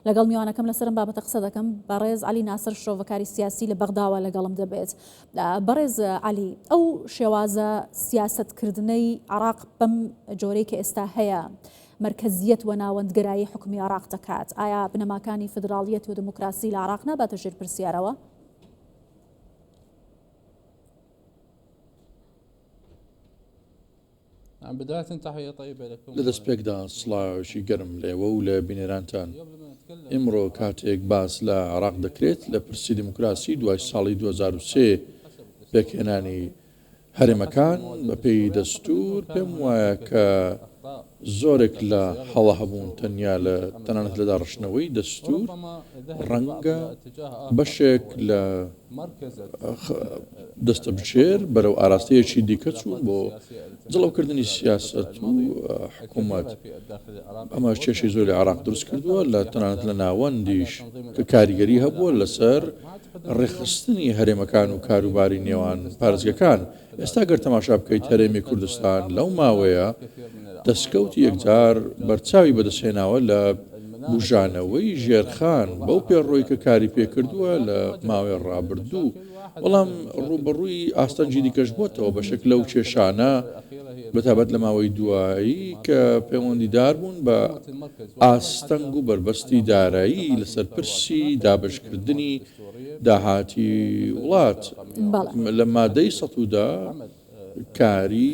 لەگەڵ میوانەکەم لەسەر ئەم بابەتە قسە دەکەم، بەڕێز عەلی ناسر شرۆڤەکاری سیاسی لە بەغداوە لەگەڵم دەبێت. بەڕێز عەلی، ئەو شێوازە سیاسەتکردنەی عێراق بەم جۆرەی کە ئێستا هەیە، مەرکەزییەت و ناوەندگەرایی حوکمی عێراق دەکات، ئایا بنەماکانی فیدراڵیەت و دیموکراسی لە عێراق ناباتە ژێر پرسیارەوە؟ لە دەستپێکدا سڵاوێکی گەرم لێوە و لە بینەرانتان. ئیمڕۆ کاتێک باس لە عێراق دەکرێت لە پرسی دیموکراسی دوای ساڵی 2003 پێکهێنانی هەرێمەکان بەپێی دەستوور پێم وایە کە زۆرێک لە هەڵە هەبوون تەنیا لە تەنانەت لە داڕشتنەوەی دەستوور ڕەنگە بەشێک لە دەستەبژێر بەرەو ئاراستەیەکی دیکە چوون بۆ جڵەوکردنی سیاسەت و حکوومەت. ئەمە کێشەی زۆری عێراق دروست کردووە لە تەنانەت لە ناوەندیش کە کاریگەری هەبووە لەسەر ڕێکخستنی هەرێمەکان و کاروباری نێوان پارێزگەکان. ئێستا گەر تەماشا بکەیت هەرێمی کوردستان لەو ماوەیە دەستکەوتی یەکجار بەرچاوی بەدەستهێناوە لە بوژانەوەی ژێرخان بەو پێڕۆی کە کاری پێکردووە لە ماوەی ڕابردوو، بەڵام ڕووبەڕووی ئاستەنگی دیکەش بۆتەوە، بەشێک لەو کێشانە بەتایبەت لە ماوەی دوایی کە پەیوەندیدار بوون بە ئاستەنگ و بەربەستی دارایی لەسەر پرسی دابەشکردنی داهاتی وڵات لە مادەی 110 کاری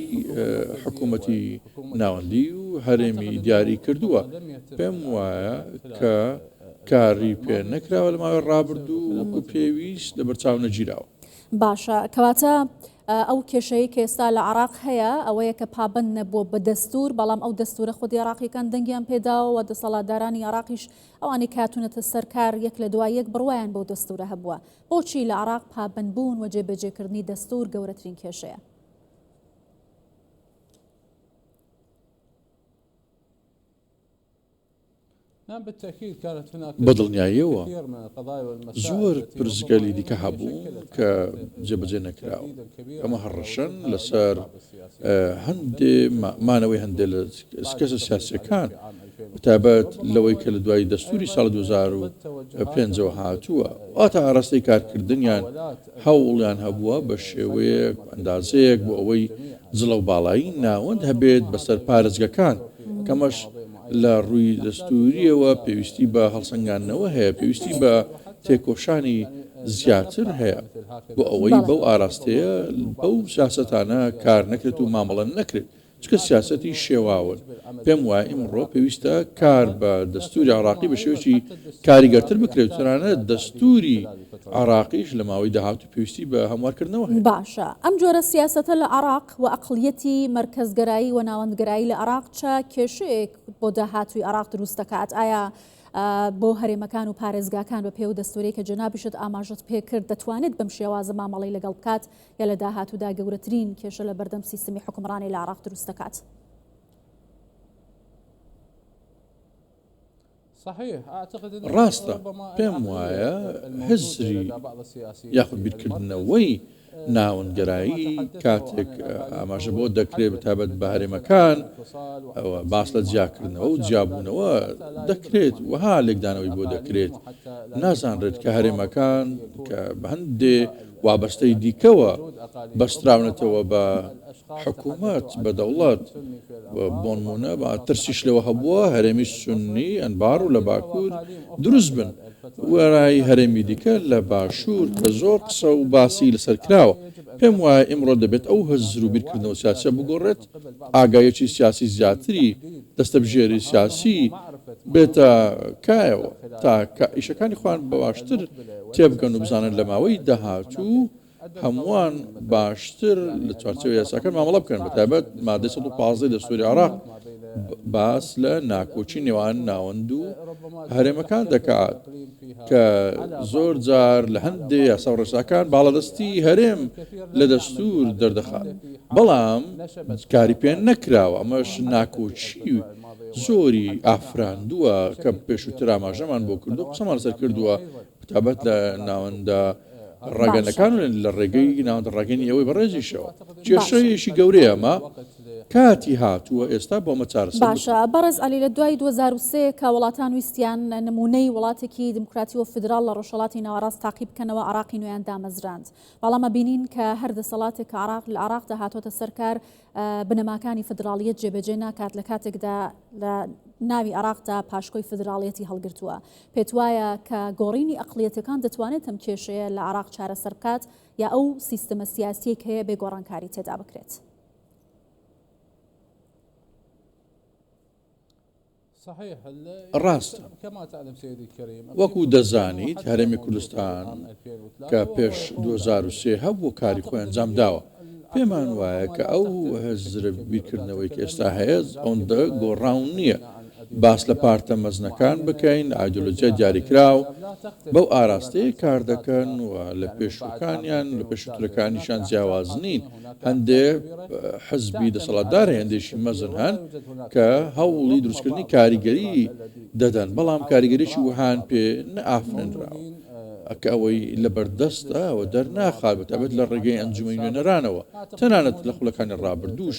حکوومەتی ناوەندی و هەرێمی دیاری کردووە. پێم وایە کە کاری پێ نەکراوە لە ماوەی ڕابردوو وەکو پێویست لەبەرچاو نەگیراوە. باشە کەواتە ئەو کێشەیەی کە ئێستا لە عێراق هەیە ئەوەیە کە پابەند نەبووە بە دەستوور، بەڵام ئەو دەستوورە خودی عێراقییەکان دەنگیان پێداوە و دەسەڵاتدارانی عێراقیش ئەوانەی کە هاتوونەتە سەر کار یەک لە دوای یەک بڕوایان بەو دەستوورە هەبووە. بۆچی لە عێراق پابەندبوون و جێبەجێکردنی دەستوور گەورەترین کێشەیە؟ بەدڵنیاییەوە زۆر پرسگەلی دیکە هەبوون کە جێبەجێ نەکراون، ئەمە هەڕەشەن لەسەر هەندێ مانەوەی هەندێ لە کەسە سیاسیەکان بەتایبەت لەوەی کە لە دوای دەستوری ساڵی 2005 ەوە هاتووە واتە ئاراستەی کارکردنیان هەوڵیان هەبووە بە شێوەیەک ئەندازەیەک بۆ ئەوەی جڵەو باڵایی ناوەند هەبێت بەسەر پارێزگەکان کەمەش لە ڕووی دەستوورییەوە پێویستی بە هەڵسەنگاندنەوە هەیە، پێویستی بە تێکۆشانی زیاتر هەیە بۆ ئەوەی بەو ئاراستەیە بەو سیاسەتانە کار نەکرێت و مامەڵە نەکرێت، چونکە سیاسەتی شێواون. پێم وایە ئیمڕۆ پێویستە کار بە دەستووری عێراقی بە شێوەیەکی کاریگەرتر بکرێت و تەنانەت دەستووری عێراقیش لە ماوەی داهاتوو پێویستی بە هەموارکردنەوە هەیە. باشە ئەم جۆرە سیاسەتە لە عێراق و ئەقڵیەتی مەرکەزگەرایی و ناوەندگەرایی لە عێراق چە کێشەیەک بۆ داهاتووی عێراق دروست دەکات؟ ئایا بۆ هەرێمەکان و پارێزگاکان بە پێ و دەستورەی کە جەنابیشت ئاماژەت پێکرد دەتوانێت بەم شێوازە مامەڵەی لەگەڵ بکات یا لە داهاتوودا گەورەترین کێشە لە بەردەم سیستمی حوکمڕانی لە عێراق دروست دەکات؟ ڕاستە، پێم وایە هزری یاخود بیرکردنەوەی ناوەندگەرایی کاتێک ئاماژە بۆ دەکرێت بەتایبەت بە هەرێمەکان ئەوە باس لە جیاکردنەوە و جیابوونەوە دەکرێت وەها لێکدانەوەی بۆ دەکرێت نازانرێت کە هەرێمەکان کە بە هەندێ وابەستەی دیکەوە بەستراونەتەوە بە حکوومەت، بە دەوڵەت، و بۆنموونە با ترسیش لەوە هەبووە هەرێمی سوننی ئەنبار و لە باکوور دروست بن، وێڕای هەرێمی دیکە لە باشوور کە زۆر قسە و باسی لەسەر کراوە. پێم وایە ئیمڕۆ دەبێت ئەو هزر و بیرکردنەوە سیاسیە بگۆڕێت، ئاگاییەکی سیاسی زیاتری دەستەبژێری سیاسی بێتە کایەوە تا ئیشەکانی خۆیان باشتر تێبگەن و بزانن لە ماوەی داهاتوو هەمووان باشتر لە چوارچێوەی یاساکان مامەڵە بکەن، بەتایبەت مادەی 115 دەستوری عێراق باس لە ناکۆکی نێوان ناوەند و هەرێمەکان دەکات کە زۆر جار لە هەندێ یاسا و ڕێساکان باڵادەستی هەرێم لە دەستور دەردەخات، بەڵام کاری پێ نەکراوە، ئەمەش ناکۆکی زۆری ئافراندووە کە پێشووتر ئاماژەمان بۆ کردووە، قسەمان لەسەر کردووە، بەتایبەت لە ناوەندە ڕەگەنەکان و لە ڕێگەی ناوەندە ڕەگەنی ئێوەی بەڕێزیشەوە. کێشەیەکی گەورەیە ئەمە. کاتی هاتووە ئێستا بۆ ئەمە چارەسەر باشە بکرێت. بەڕێز عەلی لە دوای 2003 کە وڵاتان ویستیان نموونەی وڵاتێکی دیموکراتی و فیدراڵ لە ڕۆژهەڵاتی ناوەڕاست تاقی بکەنەوە عێراقی نوێیان دامەزراند بەڵام ئەبینین کە هەر دەسەڵاتێک کە عێراق لە عێراقدا هاتۆتە سەر کار بنەماکانی فیدراڵیەت جێبەجێ ناکات لە کاتێکدا لە ناوی عێراقدا پاشکۆی فیدراڵیەتی هەڵگرتووە پێتوایە کە گۆڕینی ئەقڵیەتەکان دەتوانێت ئەم کێشەیە لە عێراق چارەسەر بکات یا ئەو سیستمە سیاسیەی کە هەیە بێ گۆڕانکاری تێدا بکرێت؟ ڕاستە. وەکو دەزانیت هەرێمی کوردستان کە پێش 2003 هەبوو کاری خۆی ئەنجام داوە. پێمان وایە کە ئەو هزرە بیرکردنەوەی کە ئێستا هەیە ئەوەندە گۆڕاو نییە. باس لە پارتە مەزنەکان بکەین، ئایدۆلۆجیای دیاریکراو بەو ئاراستەیە کار دەکەن و لە پێشووەکانیان لە پێشووترەکانیشان جیاواز نین. هەندێ حزبی دەسەڵاتدار هەیە، هەندێکی مەزن هەن کە هەوڵی دروستکردنی کاریگەری دەدەن، بەڵام کاریگەریی وەهایان پێ نەئافرێنراوە کە ئەوەی لەبەردەستە ئەوە دەرناخات، بەتایبەت لە ڕێگەی ئەنجومەنی نوێنەرانەوە، تەنانەت لە خولەکانی ڕابردووش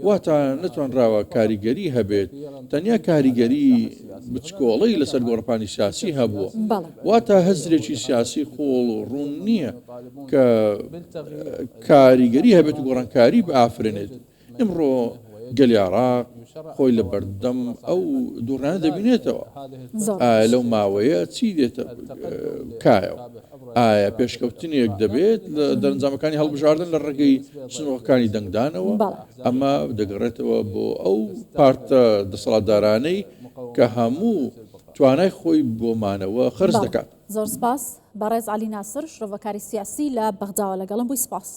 واتا نەتوانراوە کاریگەری هەبێت، تەنیا کاریگەری بچکۆڵەی لەسەر گۆڕەپانی سیاسی هەبووە، واتا هزرێکی سیاسی قووڵ و ڕوون نییە کە کاریگەری هەبێت و گۆڕانکاری بئافرێنێت. ئیمڕۆ گەلی عێراق خۆی لە بەردەم ئەو دووڕیانە دەبینێتەوە. ئایا لەو ماوەیە چی دێتە کایەوە؟ ئایا پێشکەوتنێک دەبێت لە دەرەنجامەکانی هەڵبژاردن لە ڕێگەی سنووقەکانی دەنگدانەوە؟ ئەمە دەگەڕێتەوە بۆ ئەو پارتە دەسەڵاتدارانەی کە هەموو توانای خۆی بۆ مانەوە خەرج دەکات. زۆر سپاس بەڕێز عەلی ناسر شرۆڤەکاری سیاسی لە بەغداوە لەگەڵم بووی سپاس.